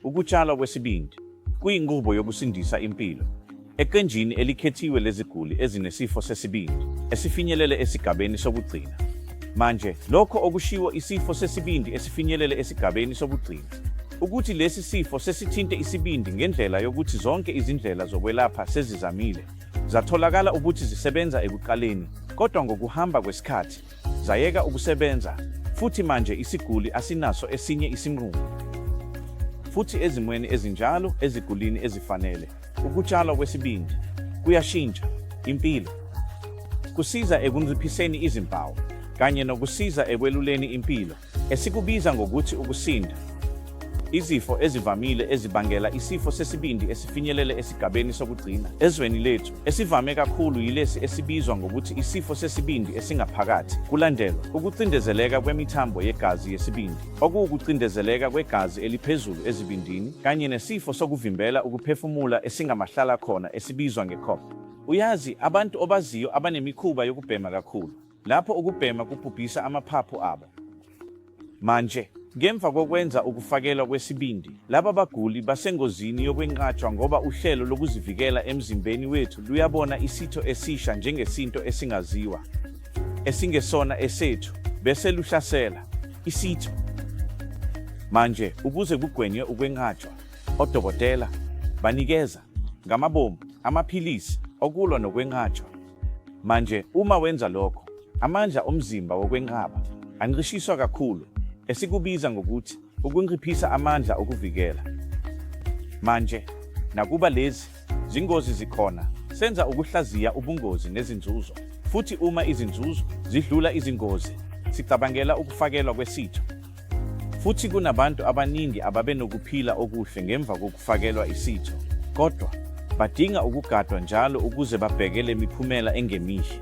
Ukutshalwa kwesibindi kuyinqubo yokusindisa impilo eqenjini elikhethiwe leziguli ezinesifo sesibindi esifinyelele esigabeni sokugcina. Manje, lokho okushiwo isifo sesibindi esifinyelele esigabeni sokugcina, ukuthi lesi sifo sesithinte isibindi ngendlela yokuthi zonke izindlela zokwelapha sezizamile, zatholakala ukuthi zisebenza ekuqaleni, kodwa ngokuhamba kwesikhathi, zayeka ukusebenza, futhi manje isiguli asinaso esinye isinqumo. Futhi ezimweni ezinjalo, ezigulini ezifanele, ukutshalwa kwesibindi kuyashintsha impilo. Kusiza ekunciphiseni izimpawu kanye nokusiza ekweluleni impilo, esikubiza ngokuthi ukusinda. Izifo ezivamile ezibangela isifo sesibindi esifinyelele esigabeni sokugcina ezweni lethu esivame kakhulu yilesi esibizwa ngokuthi isifo sesibindi esingaphakathi, kulandelwa ukucindezeleka kwemithambo yegazi yesibindi, okuwukucindezeleka kwegazi eliphezulu ezibindini, kanye nesifo sokuvimbela ukuphefumula esingamahlalakhona esibizwa nge-COP. Uyazi, abantu obaziyo abanemikhuba yokubhema kakhulu, lapho ukubhema kubhubhisa amaphaphu abo. Manje, ngemva kokwenza ukufakelwa kwesibindi, laba baguli basengozini yokwenqatshwa ngoba uhlelo lokuzivikela emzimbeni wethu luyabona isitho esisha njengesinto esingaziwa, esingesona esethu, bese luhlasela isitho. Manje, ukuze kugwenywe ukwenqatshwa, odokotela banikeza ngamabomu amaphilisi okulwa nokwenqatshwa. Manje, uma wenza lokho, amandla omzimba wokwenqaba ancishiswa kakhulu, esikubiza ngokuthi ukunciphisa amandla okuvikela. Manje, nakuba lezi zingozi zikhona, senza ukuhlaziya ubungozi nezinzuzo, futhi uma izinzuzo zidlula izingozi, sicabangela ukufakelwa kwesitho. Futhi kunabantu abaningi ababenokuphila okuhle ngemva kokufakelwa isitho, kodwa badinga ukugadwa njalo ukuze babheke le miphumela engemihle.